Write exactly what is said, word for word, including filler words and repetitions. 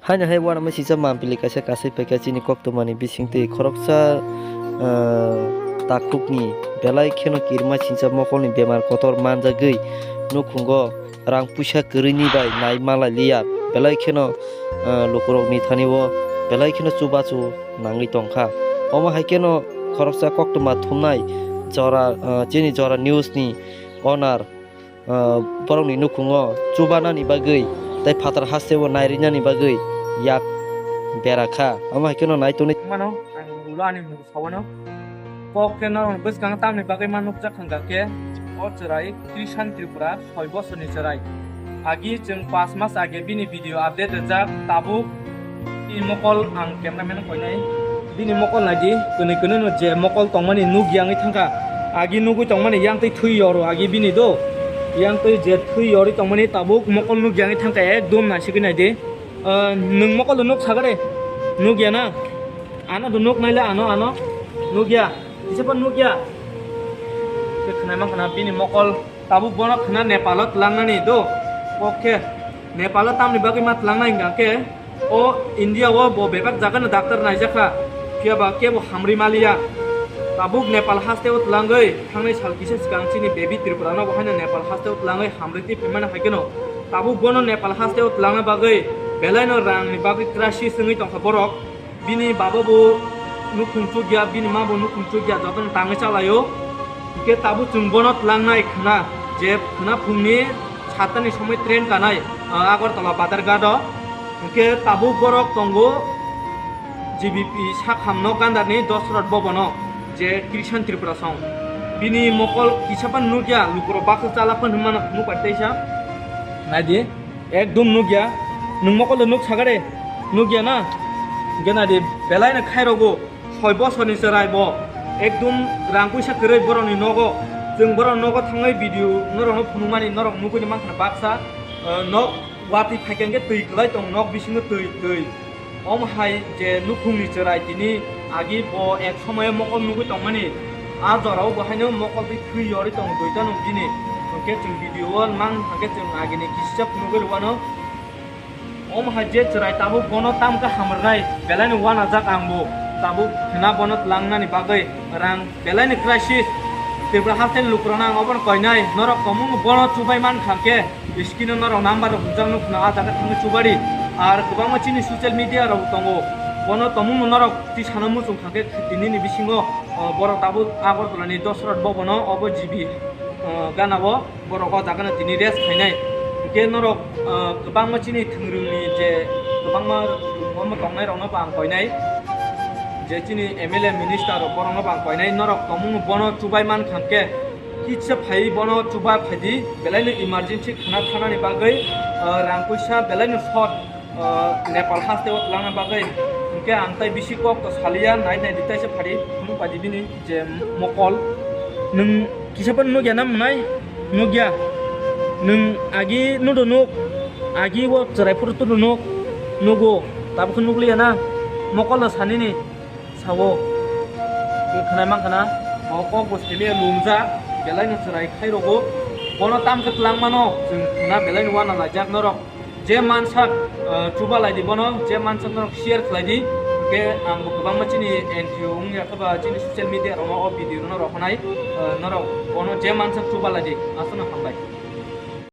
Haino hai uanama sijak mampili kaisa kasui phaikha chini koktwmani bisingtwi khoroksa, ah, takhukni belai kheno kirima singcha mokolni bemar kotor manjagwi nukhungo rang puisa kwrwini bai nai malai liya belai kheno, ah, lukurokni thani o belai kheno chubachu nangwi tongkha. Omo hai kheno khoroksa koktwma thumnai jora, ah, chini jora news ni owner, ah, borokni nukhungo chubanani bagwi tei phatar hasteo nairinani bagwi yak bera kha. Omo hai kheno nai tonwi mano, ang ulo ani mung sawano. Kok khe norokni bwskang tamni bagwi ma nukjak hwnkha khe, o chwrai Krishan Tripura, soi bosorni chwrai. Agi chwng pas mas age bini video update rijak, tabuk bini mokol ang cameraman koinai. Bini mokol naidi, kwnwi kwnwi no je mokol tongmani nukya wngwi thangkha. Agi nugwi tongmani yang twi thwi yoro agi bini do. Yang twi je thwi yorwi tongmani tabuk mokol nukya wngwi thangkha, ekdom naisigwi naidi. Ah, nwng mokol do nuk sagare? Nukya na? Ano do nuk naile ano, ano. Nukya. Kisa pa nukya. Khe khwnai mankha na bini mokol. Tabuk bono khna Nepal o twlangnani do. Kok khe Nepal o tamni bagwi ma twlangnai hwnkha khe, o India o bo bebak jaga no doctor naijakha, phiya ba kebo hamrwi maliya. Tabuk Nepal haste o twlangwi thangnai sal kisa swkang chini baby Tripura no bo haino Nepal haste o twlangwi hamrwi twi phaimani hai kheno tabuk bono Nepal haste o twlangna bagwi belai no rang ni bagwi crisis wngwi tongkha borok. Bini baba bo nukhung chukya, bini ma bo nukhung chukya, jotono tangwi chalaio. Hwnkhe tabuk chwng bono twlangnai khna, je khna phungni satani somoi train kanai, ah, Agartala Badharghat o. Hwnkhe tabuk borok tongo G B P sakhamno Gandarni Dosrot Bhavan o, je Krishan Tripura song. Bini mokol kisa phano nukya, lukurok baksa chalak phano hwnmano nukbar teisa. Naidi. Ekdom nukya. Nwng mokol do nuk sagare? Nukya na? Hwnkhe naidi, belai no khairokgo. Soi bosorni chwrai bo. Ekdom rang puisa kwrwi borokni nogo. Chwng borokni nogo thangwi video norokno phunukmani norok nugwi mankha baksa, eh, nok watwi phaikha hwnkhe twi kwlai tong, nok bisingo twi, twi. Omo hai je nukhungni chwrai tini agi bo ek somoyo mokol nugwi tongmani, a jorao bo haino mokol twi thwi yorwi tongo duita nung bini. Hwnkhe chwng video o mang hwnkhe chwng agini kisa phunugwi rwano. Omo hai je chwrai tabuk bono tamkhe hamrwnai, belai no uanajak ang bo. Tabuk khna bono twlangnani bagwi rang belai ni crisis. Tripura haste lukurokno ang obono koinai, norok tomung bono chubai mankha khe. Screen o norok number rok hwnjak nukna, ah jaga thangwi chubadi. Ar kwbangma chini social media rok tongo, bono tomungno norok twi sana muchung kha khe tini ni bisingo, ah, borok tabuk Agartala ni Dosrot Bhavan o obo G B, ah, gana o borok o jaga no tini rest khainai. Hwnkhe norok, ah, kwbangma chini thwngrwng ni je kwbangma omo tongnai rok no bo ang koinai, je chini M L A minister rok borok no bo ang koinai, norok tomungno bono chubai mankha khe. Kitsa phai bono chuba phaidi, belai no emergency khna thanani bagwi, ah, rang puisa belai no short, ah, Nepal haste o twlangna bagwi. Hwnkhe ang tai bisi kok to saliya, nai nai di taisa phari, phunuk padi bini je mokol. Nwng kisa phano nukya na mwnai? Nukya. Nwng agi nudo nuk, agi o chwrai phuru tudo nuk, nugo, tabukhe nukliya na? Mokol no sanini. Sao. Twi khwnai mankha na, o kok bo simi lungjak, belai no chwrai khai rogo. Bono tamkhe twlang mano, chwng khna belai no uana laijak norok. Je mansak, eh, chuba lai di bono, je mansak norok share khlai di. Hwnkhe ang bo kwbangma chini N G O wngya khe ba chini social media rok o video no rok nai, eh, norok bono je mansak chuba lai di. Aswkno hambai.